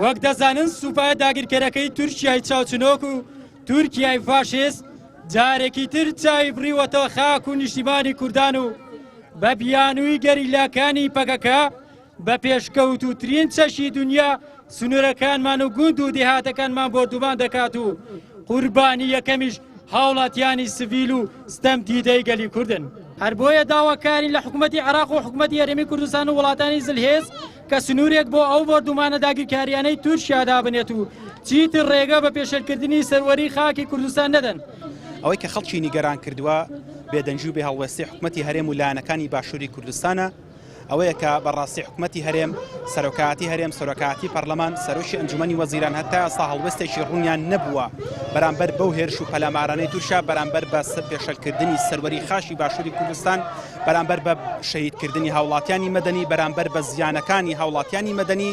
وەک دەزانن سوپایە داگیرکەرەکەی تورکیای چاوچنۆک و تورکیای فاشیست جارێکی تر چاوی بڕیوەتەوە خاک و نیشتیمانی کوردان و بە بیانووی گەریلاکانی پەکەکە بە پێشکەوتووترین چەکی دنیا سنوورەکانمان و گوند و دێهاتەکانمان بۆردومان دەکات و قوربانی یەکەمیش هاوڵاتیانی سڤیل و ستەم دیدەی گەلی کوردن. هەر بۆیە داواکارین لە حکومەتی عێراق و حکومەتی هەرێمی کوردستان و وڵاتانی زلهێز کە سنوورێک بۆ ئەو بۆردومانە داگیرکاریانەی تورکیا دابنێت و چیتر ڕێگە بە پێشێلکردنی سەروەری خاکی کوردستان نەدەن. ئەوەی کە خەڵکی نیگەران کردووە بێدەنگی و بێهەڵوێستی حکومەتی هەرێم و لایەنەکانی باشووری کوردستانە، ئەوەیە کە بەڕاستی حکومەتی هەرێم، سەرۆکایەتی هەرێم، سەرۆکایەتی پەرلەمان، سەرۆکی ئەنجومەنی وەزیران هەتا ئێستا هەڵوێستێکی ڕوونیان نەبووە بەرامبەر بەو هێرش و پەلامارانەی تورکیا بەرامبەر بە پێشەلکردنی سەروەری خاشی باشووری کوردستان، بەرامبەر بە شەهیدکردنی هاوڵاتیانی مەدەنی، بەرامبەر بە زیانەکانی هاوڵاتیانی مەدەنی.